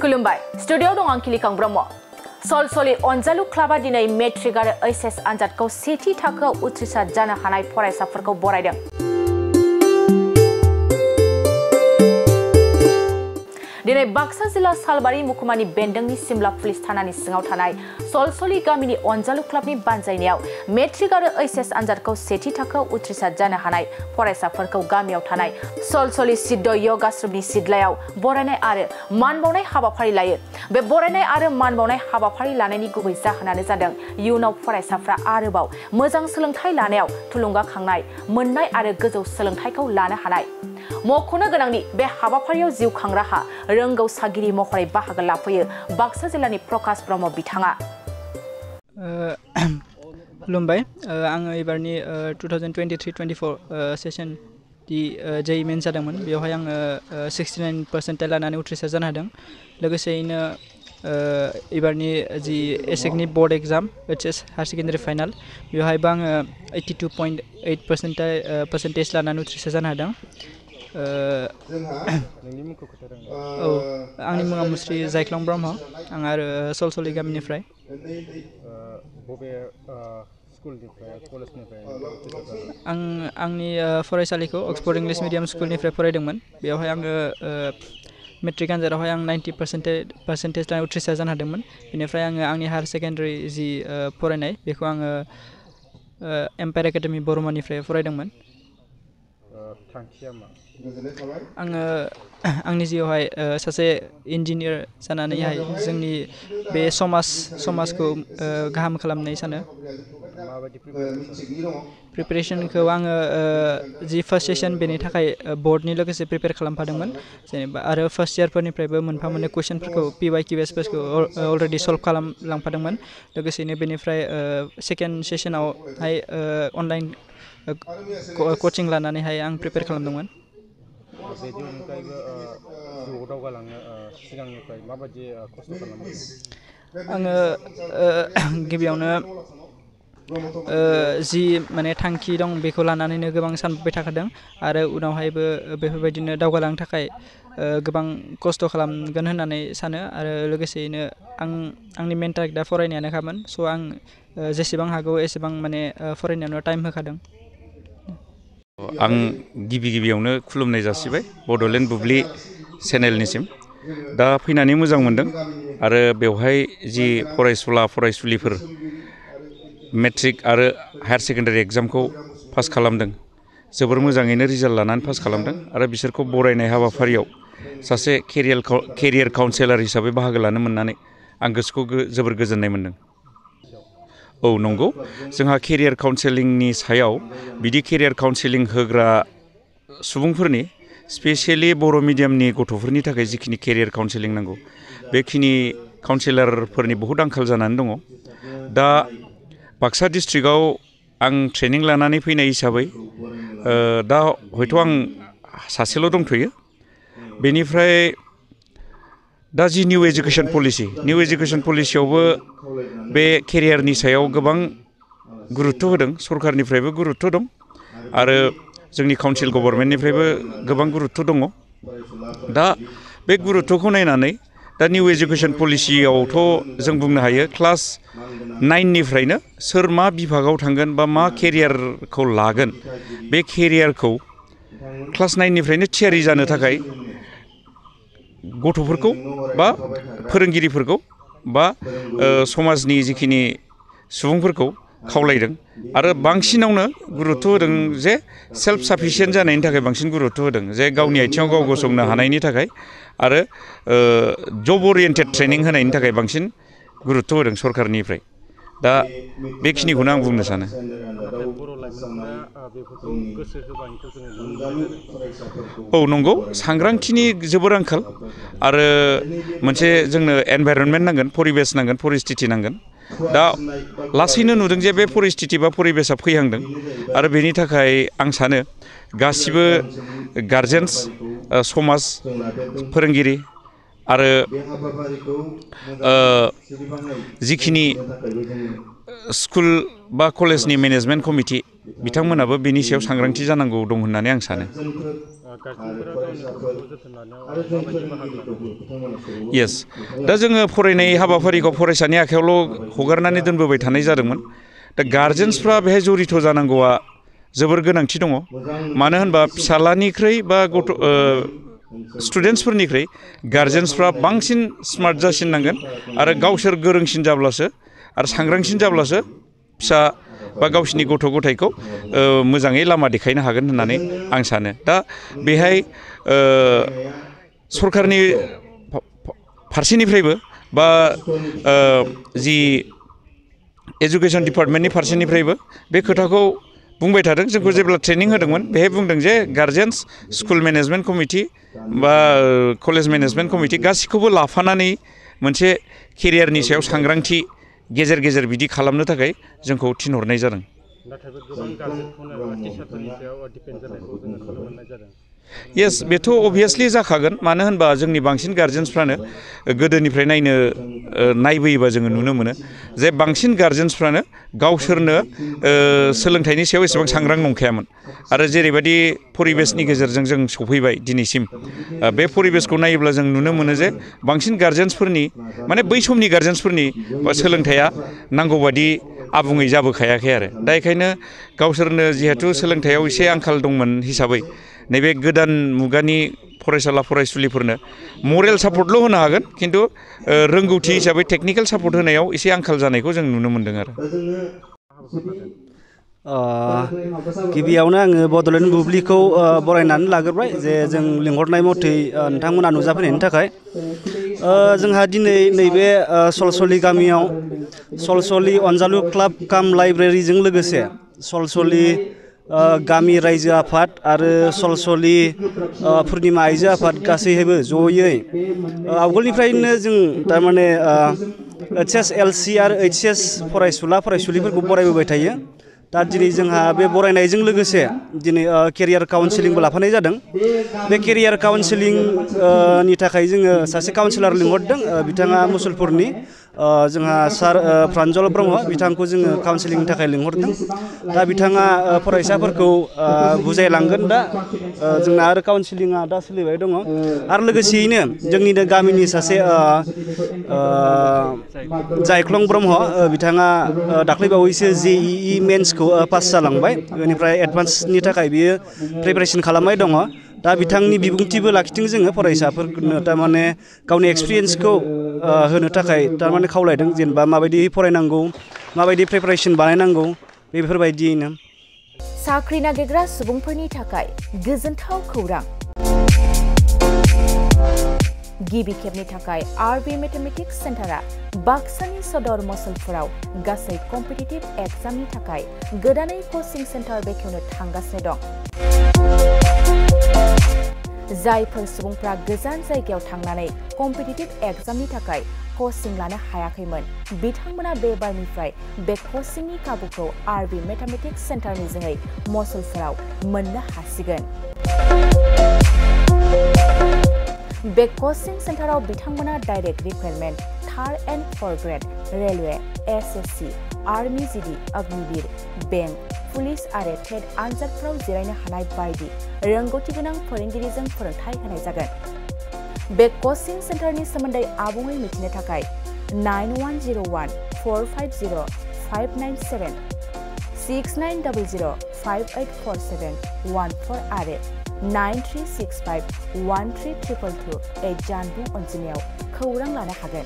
खुलुमबाय स्टुडियोआव दं आं किलिकां ब्रह्म सलसलि अनजालु क्लाबा दिनै मेट्रिक आरो एचएस आनजादखौ सेथि थाखोआव उथ्रिसार जानो हानाय फरायसाफोरखौ बरायदों। दिनै बाक्सा जिल्ला सालबारि मुखुमानि बेन्दोंनि सिमला पुलिस थानानि सिङाव थानाय सलसलि गामिनि अनजालु क्लाबनि बानजायनायाव मेट्रिक आरो एचएस आनजादखौ सेथि थाखोआव उथ्रिसार जानो हानाय फरायसाफोरखौ गामियाव थानाय सलसलि सिद्ध यगाश्रमनि सिदलायाव बरायनाय आरो मान बावनाय हाबाफारि लायो। बे बरायनाय आरो मान बावनाय हाबाफारि लानायनि गुबै जाहोनानो जादों इयुनाव फरायसाफ्रा आरोबाव मोजां सोलोंथाइ लानायाव थुलुंगाखांनाय मोननाय आरो गोजौ सोलोंथाइखौ लानो हानाय। मख'नो गोनांदि बे हाबाफारियाव जिउ खां राहा रोंगौसागिरि महरै बाहागो लाफैयो बाक्सा जिल्लानि प्रकाश ब्रह्म बिथाङा। खुलुमबाय आङो एबारनि 2023-24 सेसन दि जेइ मेन जादोंमोन बेवहाय आङो 69% लानानै उथ्रिसार जानो हादों। लोगोसेयैनो एबारनि जि एसेकनि board exam HS higher secondary final बेवहायबो आङो 82.8% लानानै उथ्रिसार जानो हादों। आंनि मुङा मुस्रि जायख्लं ब्रह्म आं आरो सलसलि गामिनिफ्राय। आं आंनि फरायसालिखौ अक्सफर्ड इंलिश मिडियाम स्कुलनिफ्राय फरायदोंमोन। बेवहाय आङो मेट्रिक आनजादावहाय आं 90% लानानै उथ्रिसार जानो हादोंमोन। बेनिफ्राय आङो आंनि हायर सेकेन्डारि जि फरायनाय बेखौ आङो एम्पायर एकाडेमि बरमानिफ्राय फरायदोंमोन। आङो आंनि जिउआवहाय सासे इन्जिनियार जानानैहाय जोंनि बे समाजखौ गाहाम खालामनाय सानो। प्रिपेरेसनखौ आङो जि फार्स्ट सेसन बेनि थाखाय बर्डनि लोगोसे प्रिपेयार खालामफादोंमोन जेनेबा आरो फार्स्ट इयारफोरनिफ्रायबो मोनफा मोननै कुइसनफोरखौ PYQSफोरखौ अलरेडि सल्भ खालामलांफादोंमोन। लोगोसेनो बेनिफ्राय सेकेन्ड सेसनावहाय अनलाइन कचिं लानानैहाय आं प्रिपेयार खालामदोंमोन। बेनि अनगायैबो जिउआव दावगालांनो सिगांनिफ्राय माबायदि खस्थ' खालामदों? आङो गिबियावनो जि माने थांखि दं बेखौ लानानैनो गोबां सानबाय थाखादों आरो उनावहायबो बेफोरबायदिनो दावगालांनो थाखाय गोबां खस्थ' खालामगोन होननानै सानो आरो लोगोसेयैनो आंनि मेन टारगेटआ फरायनायानोखामोन। स' आं जेसेबां हागौ एसेबां माने फरायनायावनो टाइम होखादों। आं गिबियावनो खुलुमनाय जासिबाय बड'लेण्ड बुब्लि चेनेलनिसिम। दा फैनानै मोजां मोनदों आरो बेवहाय जि फरायसुलिफोर मेट्रिक आरो हायार सेकेन्डारि एग्जामखौ पास खालामदों जोबोर मोजाङैनो रिजाल्ट लानानै पास खालामदों आरो बिसोरखौ बरायनाय हाबाफारियाव सासे केरियार काउन्सेलर हिसाबै बाहागो लानो मोननानै आं गोसोखौ जोबोर गोजोननाय मोनदों। औ नंगौ, जोंहा केरियार काउन्सेलिंनि सायाव बिदि केरियार काउन्सेलिं होग्रा सुबुंफोरनि स्पेसियेलि बर' मिडियामनि गथ'फोरनि थाखाय जिखिनि केरियार काउन्सेलिं नांगौ बेखिनि काउन्सेलरफोरनि बहुद आंखाल जानानै दङ। दा बाक्सा डिस्ट्रिक्टआव आं ट्रेनिं लानानै फैनाय हिसाबै दा हयथ' आं सासेल' दंथ'यो। बेनिफ्राय दा जि निउ एजुकेसन पलिसियावबो बे केरियारनि सायाव गोबां गुरुत्थ' होदों। सरकारनिफ्रायबो गुरुत्थ' दं आरो जोंनि काउन्सिल गभर्नमेन्टनिफ्रायबो गोबां गुरुत्थ' दङ। दा बे गुरुत्थ'खौ नायनानै दा निउ एजुकेसन पलिसियावथ' जों बुंनो हायो क्लास 9निफ्रायनो सोर मा बिभागाव थांगोन बा मा केरियारखौ लागोन बे केरियारखौ क्लास 9निफ्रायनो थियारि जानो थाखाय गथ'फोरखौ बा फोरोंगिरिफोरखौ बा समाजनि जिखिनि सुबुंफोरखौ खावलायदों आरो बांसिनावनो गुरुत्थ' होदों जे सेल्फ साफिसियेन्ट जानायनि थाखाय बांसिन गुरुत्थ' होदों जे गावनि आथिङाव गाव गसंनो हानायनि थाखाय आरो जब ओरिएन्टेड ट्रेनिं होनायनि थाखाय बांसिन गुरुत्थ' होदों सरकारनिफ्राय। दा बेखिनिखौनो आं बुंनो सानो। औ नंगौ, सांग्रांथिनि जोबोर आंखाल आरो मोनसे जोंनो एनभाइरनमेन्ट नांगोन, परिबेस नांगोन, परिस्थिति नांगोन। दा लासैनो नुदों जे बे परिस्थिति बा परिबेसा फैहांदों आरो बेनि थाखाय आं सानो गासिबो गार्जेन्स, समाज, फोरोंगिरि आरो जिखिनि स्कुल बा कलेजनि मेनेजमेन्ट कमिटि बिथांमोनाबो बेनि सायाव सांग्रांथि जानांगौ दं होननानै आं सानो। येस दा जोङो फरायनाय हाबाफारिखौ फरायसानि आखायावल' हगारनानै दोनबोबाय थानाय जादोंमोन दा गार्जेन्सफ्रा बेहाय जरित जानांगौआ जोबोर गोनांथि दङ मानो होनबा फिसालानिख्रुइ बा गथ' स्टुडेन्टसफोरनिख्रुइ गार्जेन्सफ्रा बांसिन स्मार्ट जासिननांगोन आरो गावसोर गोरोंसिन जाब्लासो आरो सांग्रांसिन जाब्लासो फिसा बा गावसिनि गथ' गथायखौ मोजाङै लामा देखायनो हागोन होननानै आं सानो दा बेहाय सरकारनि फारसेनिफ्रायबो बा जि एजुकेशन डिपार्टमेन्टनि फारसेनिफ्रायबो बे खोथाखौ बुंबाय थादों जोंखौ जेब्ला ट्रेनिं होदोंमोन बेहाय बुंदों जे गार्जेन्स स्कुल मेनेजमेन्ट कमिटि बा कलेज मेनेजमेन्ट कमिटि गासिखौबो लाफानानै मोनसे केरियारनि सायाव सांग्रांथि गेजेर गेजेर बिदि खालामनो थाखाय जोंखौ थिनहरनाय जादों येस बेथ' अभियासलि जाखागोन मानो होनबा जोंनि बांसिन गार्जेन्सफ्रानो गोदोनिफ्राय नायबोयोबा जोङो नुनो मोनो जे बांसिन गार्जेन्सफ्रानो गावसोरनो सोलोंथाइनि सायाव एसेबां सांग्रां नंखायामोन आरो जेरैबायदि परिबेसनि गेजेरजों जों सफैबाय दिनैसिम बे परिबेसखौ नायोब्ला जों नुनो मोनो जे बांसिन गार्जेन्सफोरनि माने बै समनि गार्जेन्सफोरनि सोलोंथाइया नांगौबादि आबुङै जाबोखायाखै आरो दा बेखायनो गावसोरनो जिहेथु सोलोंथाइयाव एसे आंखाल दंमोन हिसाबै नैबे गोदान मुगानि फरायसाला फरायसुलिफोरनो मरेल सापर्टल' होनो हागोन खिन्थु रोंगौथि हिसाबै टेकनिकेल सापर्ट होनायाव एसे आंखाल जानायखौ जों नुनो मोन्दों आरो गिबियावनो आङो बड'लेण्ड बुब्लिखौ बरायनानै लाग्रोबाय जे जों लिंहरनाय मथै नोंथांमोना नुजाफैनायनि थाखाय जोंहा दिनै नैबे सलसलि गामियाव सलसलि अनजालु क्लाब काम लाइब्रेरिजों लोगोसे सलसलि गामि रायजो आफाद आरो सलसलि पुर्निमा आइजो आफाद गासैबो जयै आवगोलनिफ्रायनो जों थारमाने HS LC आरो HS फरायसुला फरायसुलिफोरखौ बरायबोबाय थायो दा दिनै जोंहा बे बरायनायजों लोगोसे दिनै केरियार काउन्सिलिंबो लाफानाय जादों बे केरियार काउन्सिलिंनि थाखाय जोङो सासे काउन्सिलर लिंहरदों बिथाङा मुसलपुरनि जोंहा सार प्रान्जल ब्रह्म बिथांखौ जोङो काउन्सिलिंनि थाखाय लिंहरदों दा बिथाङा फरायसाफोरखौ बुजायलांगोन दा जोंना आरो काउन्सिलिंआ दा सोलिबाय दङ आरो लोगोसेयैनो जोंनिनो गामिनि सासे जायख्लं ब्रह्म बिथाङा दाख्लैबावैसो JEE मेन्सखौ पास जालांबाय बेनिफ्राय एडभान्सनि थाखाय बियो प्रिपारेसन खालामबाय दङ दा बिथांनि बिबुंथिबो लाखिदों जोङो फरायसाफोरनो थारमाने गावनि एक्सपिरियेन्सखौ होनो थाखाय थारमाने खावलायदों जेनेबा माबायदि फरायनांगौ माबायदि प्रिपारेसन बानायनांगौ बेफोरबायदियैनो साख्रि नागिरग्रा सुबुंफोरनि थाखाय गोजोनथाव खौरां गिबि खेबनि थाखाय RB मेथमेटिक्स सेन्टारा बाक्सानि सदर मसलपुराव गासै कम्पिटिटिभ एग्जामनि थाखाय गोदानै कचिं सेन्टार बेखेवनो थांगासिनो दं जायफोर सुबुंफ्रा गोजान जायगायाव थांनानै कम्पिटिटिभ एग्जामनि थाखाय कचिं लानो हायाखैमोन बिथांमोना बे बारनिफ्राय बे कचिंनि खाबुखौ RB मेथमेटिक्स सेन्टारनि जोहै मसलपुराव मोननो हासिगोन बे कचिं सेन्टाराव बिथांमोना direct recruitment 3rd and 4th grade railway SSC army GD Agniveer bank police आरो टेट आनजादफोराव जिरायनो हानाय बायदि रोंगौथि गोनां फोरोंगिरिजों फोरोंथाय होनाय जागोन बे कचिं सेन्टारनि सोमोन्दै आबुङै मिथिनो थाखाय 9101450597 6900584714 आरो 9365132228 जानबुं अनजिमायाव खौरां लानो हागोन